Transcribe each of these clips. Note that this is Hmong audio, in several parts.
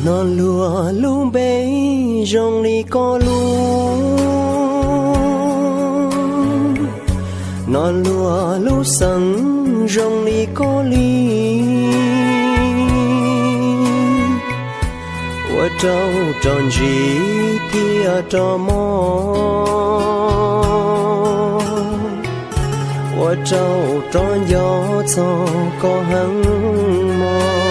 Nom luag lub npe zoo li koj lub, nom luag lub xeem zoo li koj li, ua rau rog ntsim thiab rog mos, ua rau rog nco txog koj heev mos.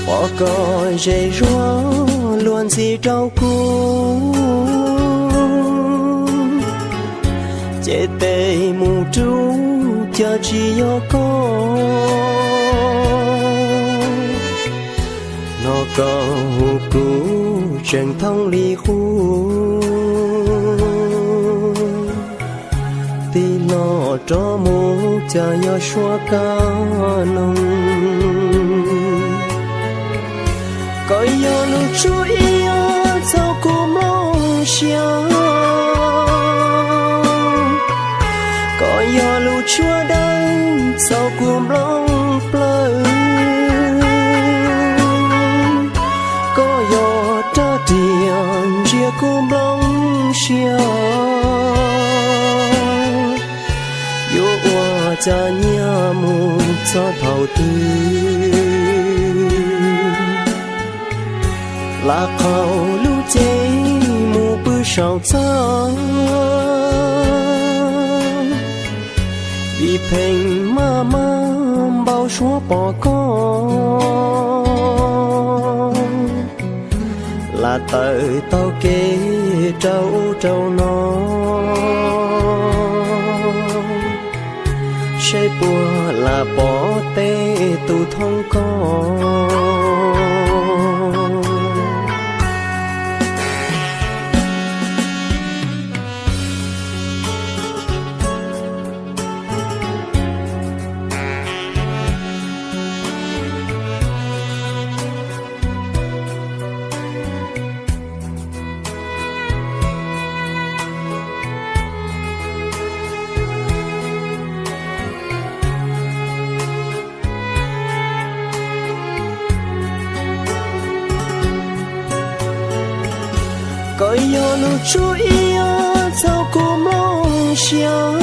Pom koj zej zuag luag ntxhi rau kuv, ces tes mus rub cov tsis yog koj. Hnov koj hu kuv tseem thooj li qub, tig los rov mus cas yog suab kab noog. Koj yog lub tshuab iab txhaum kuv nplooj siab, koj yog lub tshuab dawb txhaum kuv nplooj plawv, koj yog rab riam ntsia kuv nplooj siab. Yuav ua cas nyiaj mus txog thaum twg, lam qhaus lub cev mus pw saum txaj, vim pheej maj maj npau suav pom koj, lam tawm taug kev rau ub rau no, seb puas lam pom tej tus thooj koj. Koj yog lub tshuab iab txhaum kuv nplooj siab,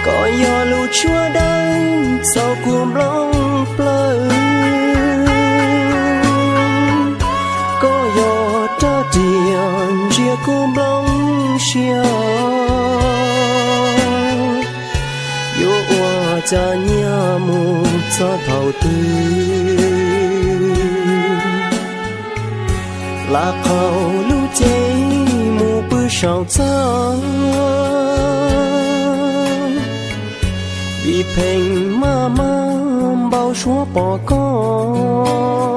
koj yog lub tshuab dawb txhaum kuv nplooj plawv, koj yog rab riam ntsia kuv nplooj siab. Yuav ua cas nyiaj mus txog thaum twg, lam qhaus lub cev mus pw saum txaj, vim pheej maj maj npau suav pom koj,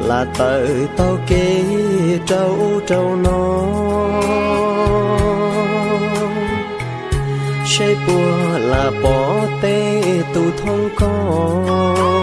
lam tawm taug kev rau ub rau no, seb puas lam pom tej tus thooj koj.